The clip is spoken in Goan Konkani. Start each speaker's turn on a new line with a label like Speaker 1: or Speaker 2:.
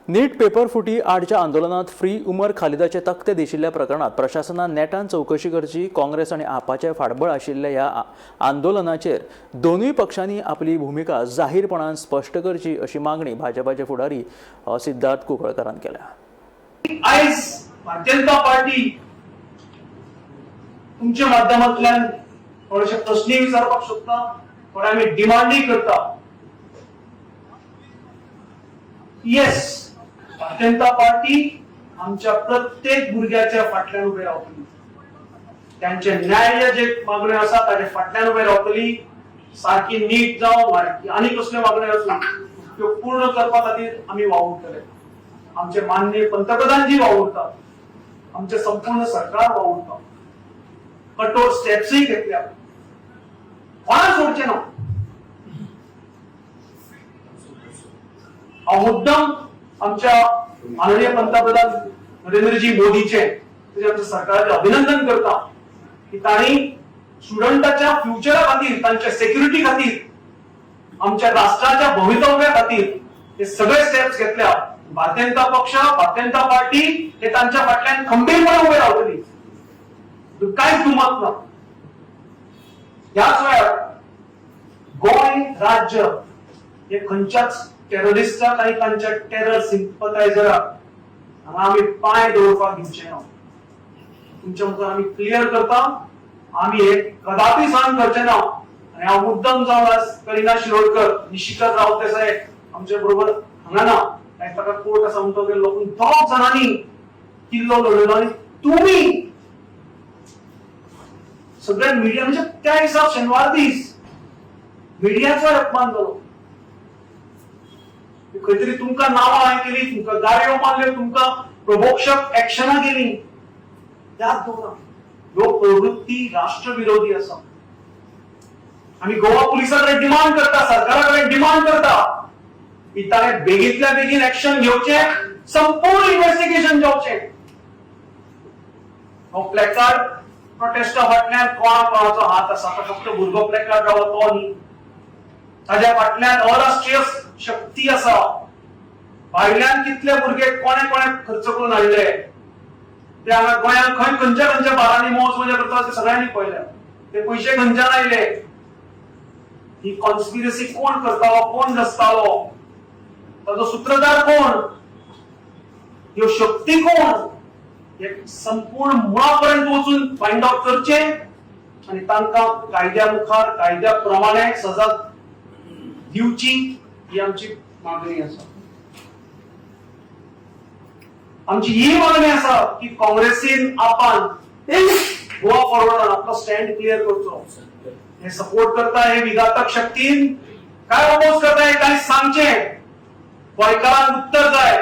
Speaker 1: नीट पेपर फुटी आडच्या आंदोलनात फ्री उमर खालिदाचे तकटे दिशिल्ल्या प्रकरणात प्रशासनान नेटान चवकशी करची. काँग्रेस आनी आपाचे फाटबळ आशिल्ल्या ह्या आंदोलनाचेर दोनूय पक्षांनी आपली भुमिका जाहीरपणान स्पश्ट करची अशी मागणी भाजपाचे फुडारी सिद्धार्थ कुंकळकारान केल्या.
Speaker 2: आयज भारतीय जनता पार्टी तुमच्या माध्यमांतल्यान थोडेशे प्रश्नय विचारपाक सोदता, थोडे आमी डिमांडय करता. येस, भारतीय जनता पार्टी आमच्या प्रत्येक भुरग्याच्या फाटल्यान उबे रावतली, त्यांचे न्याय जे मागण्यो आसा ताच्या फाटल्यान उबे रावतली. सारकी नीट जावं आनी कसल्यो मागण्यो आसूं, त्यो पूर्ण करपा खातीर आमी वावुरतले. आमचे माननीय पंतप्रधानजी वावुरतात, आमचे संपूर्ण सरकार वावुरता, कठोर स्टेप्सय घेतल्या, कोणाक सोडचे ना. हांव मुद्दम आमच्या माननीय पंतप्रधान नरेंद्रजी मोदीचे तशें आमच्या सरकाराचे अभिनंदन करता की तांणी स्टुडंटाच्या फ्युचरा खातीर, तांच्या सेक्युरिटी खातीर, आमच्या राष्ट्राच्या भवितव्या खातीर हे सगळे स्टेप्स घेतल्या. भारतीय जनता पक्ष, भारतीय जनता पार्टी हे तांच्या फाटल्यान खंबीरपणे उबे रावतली, कांयच दुमत ना. ह्याच वेळार गोंय राज्य हे खंयच्याच टेररिस्टाक आनी तांच्या टेरर सिम्पथायझराक हांगा आमी पांय दवरपाक दिवचे ना. तुमच्या मुखार आमी क्लियर करता, आमी हे कदापी सहन करचे ना. आनी हांव मुद्दम जावन आज करिना शिरोडकर, निशिकत रावत देसाय आमच्या बरोबर हांगा ना, ताका कोर्ट आसा म्हणटकीर लोक दोग जाणांनी किल्लो लढयलो. आनी तुमी सगळ्या मिडिया, म्हणजे त्या दिसा शेनवार दीस मिडियाचो अपमान जालो. खंय तरी तुमकां नांवां हांवें केली, तुमकां गाळयो मारल्यो, तुमकां प्रभोक्षक एक्शनां केली. याद दवरा, ह्यो प्रवृत्ती राष्ट्रविरोधी आसा. आमी गोवा पुलिसां कडेन डिमांड करता, सरकारा कडेन डिमांड करता की ताणें बेगींतल्या बेगीन एक्शन घेवचें, संपूर्ण इन्व्हेस्टिगेशन जावचें. हो प्लॅकार्ड प्रोटेस्टा फाटल्यान कोणा कोणाचो हात आसा? तो फक्त भुरगो प्लॅकार्ड रावलो तो न्ही, ताज्या फाटल्यान अराष्ट्रीय शक्ती आसा. भायल्यान कितले भुरगे कोणे कोणे खर्च करून हाडले ते हांगा गोंयांत खंय खंयच्या खंयच्या बारांनी मौज मजा करता ते सगळ्यांनी पळयल्या. ते पयशे खंयच्यान आयले? ही कॉन्स्पिरसी कोण करतालो, कोण रचतालो, ताजो सुत्रधार कोण, ह्यो शक्ती कोण, हे संपूर्ण मुळा पर्यंत वचून फायंड आउट करचे आनी तांकां कायद्या मुखार कायद्या प्रमाणे सजा दिवची, ही आमची मागणी आसा. आमची ही मागणी आसा की काँग्रेसीन, आपान, गोवा फॉरवर्डान आपलो स्टँड क्लियर करचो. हे सपोर्ट करता हे विघातक शक्तीन काय अपोज करता हे काय सांगचे, गोंयकारांक उत्तर जाय.